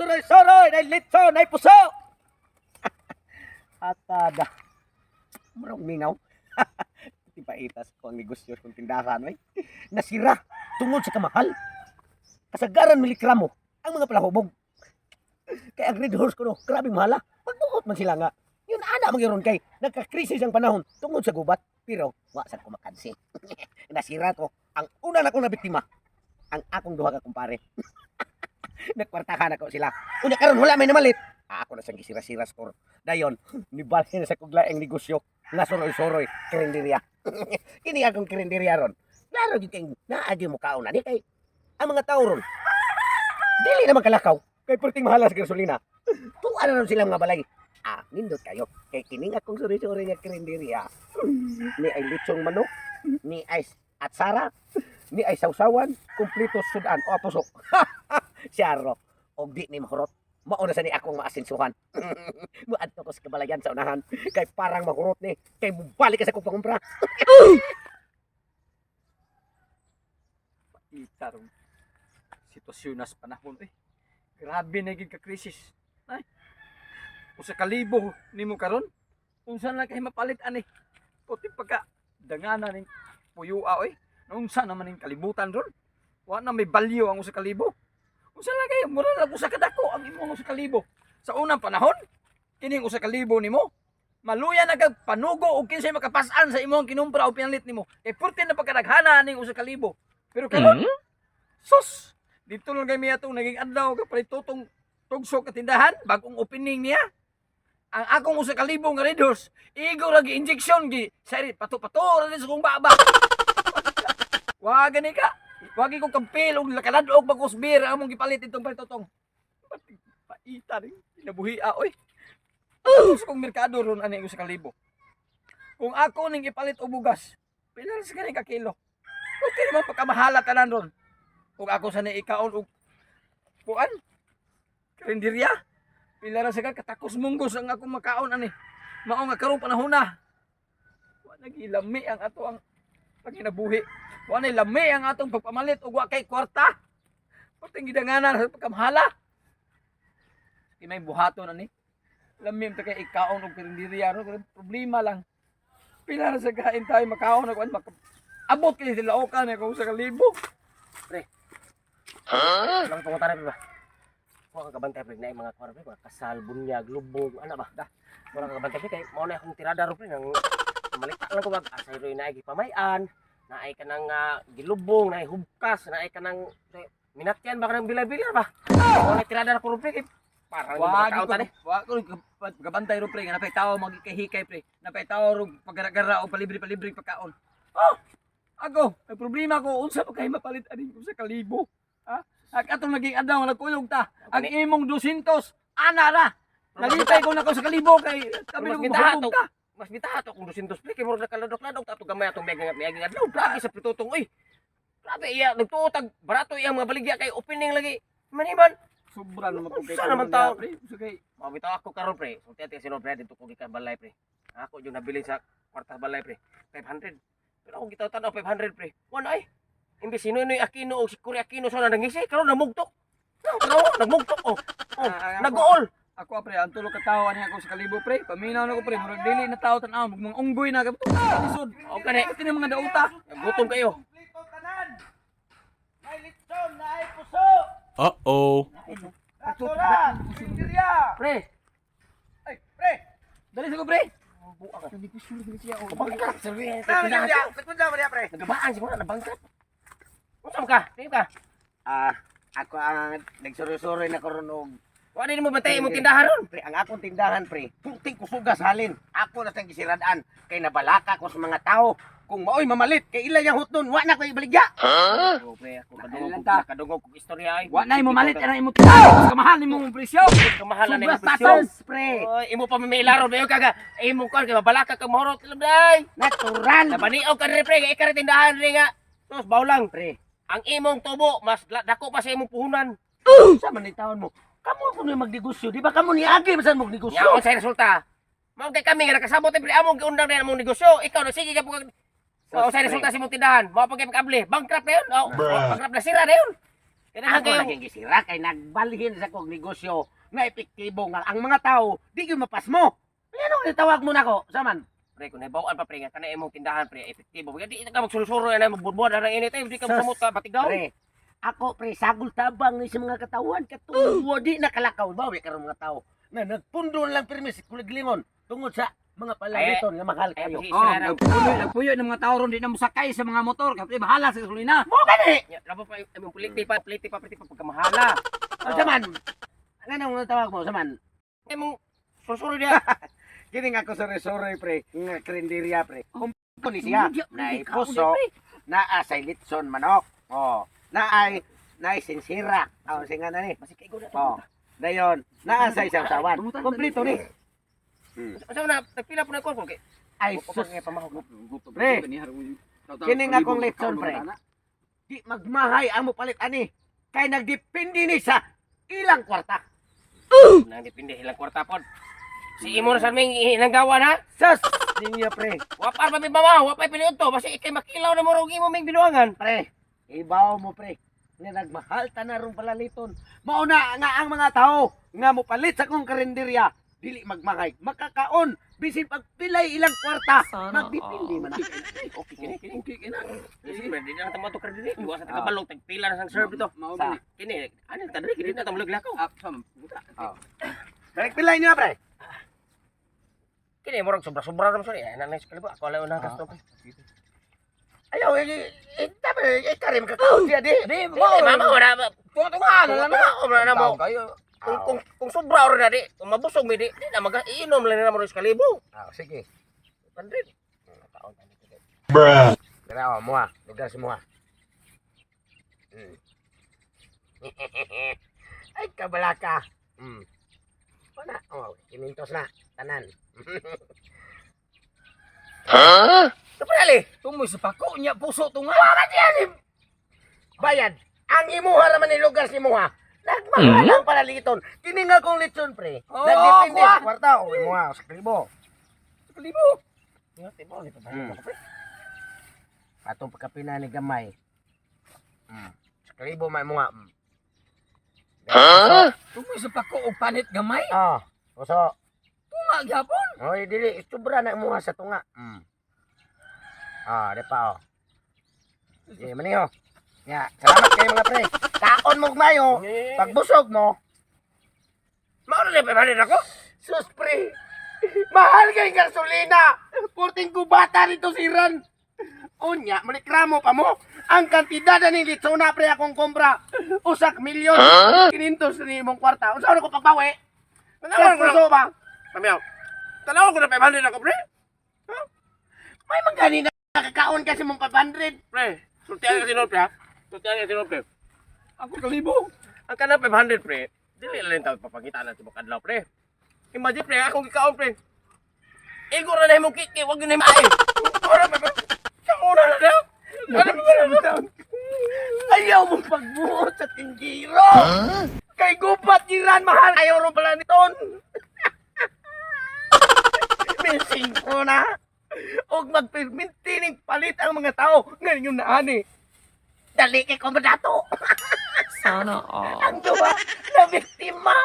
Suroy-suroy, nay litson, nay puso. Atada. Murag mingaw. Tipaitas ko ang negosyo kong tindahan, ay. Nasira tungod sa kamahal. Kasagaran milikramo ang mga palahubog. Kay ang Red Horse ko no, grabing mahala. Pagbuot man sila nga. Yun ana magyuron kay nagka-krisis ang panahon tungod sa gubat. Pero wa sad ko makansi. Nasira ko ang una na kong nabiktima. Ang akong duha ka kumpare. Nagkwartahan ako sila. Unya karon wala may namalit. Ah, ako na siyang gisira-sira score. Dayon, nibalhin na sa kuglaeng negosyo nga suroy-suroy karinderya. Kini akong karinderya ron. Klaro gyud kay naagi mo kaon ani kay ang mga tao ron. Dili naman kalakaw kay perting mahala sa gasolina. Tuwa na ron sila mga balay. Ah, nindot kayo. Kay kining akong suri-suri nga karinderya. Ni ay litsong manok, ni ay atsara, ni ay sausawan, kumpleto sudan o pusok. Siyaro, og di ni mahurot. Mauna sa ni akong maasinsuhan. Muadto ko sa kabalayan sa unahan. Kay parang mahurot ni. Kay mubalik ka sa kong pangumpra. Itarong sitwasyon na sa panahon eh. Grabe na gid ka krisis. Ay. Usa ka libo nimo karon. Unsa na kay mapalit ani? Puti pagka dangana ning puyua oy. Unsa naman ning kalibutan ron? Wa na may value ang usa ka libo. Unsa na kay mura lang usa ka dako ang imong usa ka libo. Sa unang panahon, kining usa ka libo nimo maluya na kag panugo og kinsay makapas-an sa imong kinumpra o pinalit nimo. Kay purti na pagkadaghana ning usa ka libo. Pero karon, sus! Dito lang kami atong naging adlaw kapalit tutong tugso katindahan, bagong opening niya. Ang akong usa ka libo nga Red Horse, igo ra gi injection gi sari pato-pato ra sa kong baba. Wa gani ka. Wa gi ko kampil og lakaladog bagos beer among gipalit itong palitotong. Paita rin kinabuhi a oy. Sa kong merkado ron ani usa ka libo. Kung ako ning ipalit og bugas, pila ra sa gani ka kilo? Okay naman pagkamahala tanan ron. Kung ako sa ikaon og kuan karinderya, pila ra sa ka katakos munggos ang akong makaon ani. Mao nga karong panahon na. Wa nagilami ang ato ang panginabuhi. Wa nay lami ang atong pagpamalit og wa kay kwarta. Pating gidanganan sa pagkamahala. Kay may buhaton ani. Lami ta kay ikaon og karinderya ron, pero problema lang. Pila ra sa kain tayo makaon og kuan maka abot kay tilaokan ako sa kalibo. Lang pangutana pre ba? Wa ka kabantay pre na mga kuan pre, mga kasal, bunyag, lubog, ana ba? Da. Wala ka kabantay pre kay mao na akong tirada ro pre nang malita lang ko wag asay roy naay gipamay-an, naay kanang gilubong, naay hubkas, naay kanang minatyan ba kanang bila-bila ba? Mao na tirada ko ro pre kay parang di Wag makakaon ko, tani. wag ko gabantay ro pre nga napay tawo magikahikay pre. Napay tawo ro pagaragara o palibre-palibre pagkaon. Oh! Ako, ang problema ko unsa pa kay mapalit ani ko sa kalibo. Ha? Ak atong naging adlaw nga nagkuyog ta. Ang imong 200 ana ra. Nalipay ko na ko sa kalibo kay kami Mas nung bitaha mahubog to. ta. Mas bitaha to kung 200 pre kay murag nakaladok-ladok ta ato gamay atong miyaging adlaw. Grabe sa pitutong oy. Grabe iya nagtuo tag barato iyang mga baligya kay opening lagi. Maniman. Sobra naman ko kay Unsa naman tao? pre. Unsa kay Mao bitaw ako karon pre. Sulti ati sino pre dito ko gikan balay pre. Ako yung nabili sa kwarta balay pre. 500. Pero ako gitaw tan-aw 500 pre. Wala ay. Imbes si Noynoy Aquino o si Cory Aquino sa nangisi karon namugtok. No, karon nagmugtok oh. Oh, Ah, ah, nag-ool. Ako pre, ang tulo ka tawo ani ako sa kalibo pre. Paminaw na ko pre, murag dili na tawo tan-aw, mga unggoy na kabto. Lisod. O kani, Pati ng mga dauta. gutom kayo. Kumpleto tanan. May litson, naay puso. Uh-oh. Natural, karinderya. Pre, Ay, pre. Dali sa ko pre. bangkat sa pre. Nagpunta mo niya, pre. Nagabaan siguro na bangkat. Unsa man ka? Tingin ka. Ah, ako ang nagsuroy-suroy na karon og Wa din mo bantay imong tindahan ron. Pre, ang akong tindahan, pre, puting kusugas halin. Ako na siyang gisiradaan. Kay nabalaka ko sa mga tao. Kung maoy mamalit, kay ila yang hutnon, wa na ko ibaligya. Oh, pre, ako Dali kadungog lang ko ta. nakadungog kog istorya ay. Wa na mo malit ana imo tao. Kamahal nimo mong presyo. Kamahalan na Sobra imong presyo. Tasas, pre. Oy, imo pa may mailaro bayo kaga. Imo kon kay mabalaka kag mahurot lang day. Natural. Nabaniog ka diri pre, kay ikaw rin tindahan diri nga. Tos baw lang. Pre, Ang imong tubo mas dako pa sa imong puhunan. sa man ni taon mo? Kamo ako ni magnegosyo, di ba? Kamo ni agi masan magnegosyo. Nya unsay resulta? Mao kay kami nga nakasabot pre among giundang na among negosyo. Ikaw nagsige ka pug Mao unsay resulta sa imong tindahan? Mao pa kay pag-abli. Bankrupt na yun. Oh, bankrupt na sira na yun. Kaya Ako kayo. lagi gisira kay nagbalhin sa kong negosyo nga epektibo nga ang mga tao di gyud mapasmo. Ano tawag mo nako? Saman? Pre, kung nabawaan pa pre nga kana imong tindahan pre, epektibo. Kaya di ka magsulsuro na magburbuan na anytime, di ka Sus, samot ka patigaw. Pre, ako pre, sagol tabang ni sa mga katawan katong di nakalakaw ba karon mga tao na nagpundo na lang pirmi sa kuliglingon tungod sa mga palaliton nga mahal Ay, kayo. ay, Oh, nagpuyo, nagpuyo ng mga tao ron di na mosakay sa mga motor kasi bahala sa gasolina. Mo gani. Ya, labo pa imong puliti pa pre pa pagkamahala. Oh, saman. Ano nang tawag mo, saman? Imong sulsuro diha. Kini nga ako sorry pre, nga karinderya pre. Kumpleto ni siya. Hindi, Naay hindi, kaon puso, pre. naa say litson manok. Oh, naay naay sinsira. Oh, singa na ni. Basi kay na. Oh. Dayon, naa say sawsawan. Kompleto ni. Unsa man na tagpila po na ko kay. Ay sus, Sus, pamahog. Pre, kini nga akong litson, pre. Di magmahay ang mopalit ani. Kay nagdepende ni sa ilang kwarta. Nang depende ilang kwarta pod. Si imo na sa aming inanggawan ha. Sus, ninyo pre. Wa pa mi mama, wa pa piniud to basi ikay makilaw na mo rog imo ming binuangan. Pre, ibaw mo pre. Nga nagmahal ta na rong palaliton. Mao na nga ang mga tao nga mopalit sa kong karinderya dili magmahay, makakaon bisin pagpilay ilang kwarta, magdipindi man na. Okay kini kini. Okay kina. Sige, pre, di na lang tamo to diri. Duwa sa tagabalong tagpila na sang serve dito. Mao Sa- ni. Kini, ano ta diri kini na tamo lakaw. Ah, sam. Buta. Balik pilay niyo pre. Kini murag sobra-sobra ra man sorry. Ana na sa kalibo. Ako lang unang gasto. Ayaw, eh, eh, tabi, eh, karim ka kaon siya di. Di, mama wala ba. Tunga-tunga na lang na. Tunga na mo. Taon kayo. Kung sobra ora na di, kung mabusog mi di, di na maga iinom lang na mo sa kalibo. Ah, sige. Pandrin. Dara, oh, muha. Lugar si muha. Ay, kabalaka. Wala. Oh, kinintos na. Tanan. Kaprali. Tumoy sa pako nya puso tunga. Bayad. Ang imuha raman ni lugar si muha. Nagmahal ang palaliton. Kini nga kong litson, pre. Oo, Nagdepende kuha. sa kwarta. O, imuha. Sa kalibo. Kalibo. Atong pagkapina ni gamay. Sa kalibo may muha. Huh? Tumoy sa pako og panit gamay. Ah, puso. Tunga gyapon. Oy, dili sobra na imuha sa tunga. Ah, di pa oh. Sige, maniho. Ya, salamat kayo mga pre. Kaon mo mayo, pagbusog mo. Mao na pa ako. Sus pre. Mahal kay gasolina. Porting gubata nito si Ran. Unya, malikramo pa mo. Ang kantidad ni litsona pre akong kompra. Usak milyon. Kinintos ni imong kwarta. Unsa ko pagbawi? Tanawan ko na. Puso ba? Pamiyaw. Tanawan ko na 500 ako, pre. May manggani na kakaon kasi mong 500. Pre, sultian ka sinol, pre, ha? Sultian ka sinol, pre. Ako kalibo. Ang kanang 500, pre, dili lang tawag papangita na tibok adlaw, pre. Imagine, pre, akong gikaon, pre. Igo ra na imong kiki, wag yun na ay. Ora, pre. Sa una na daw. Ano ba na? Ayaw mong pagbuot sa tinggiro! Kay gupat ni Ran, mahal! Ayaw rin pala niton! Missing ko na! Og magpirmintining palit ang mga tao ngayon na ani. Dali kay komadato! Sana all. Ang duha na biktima!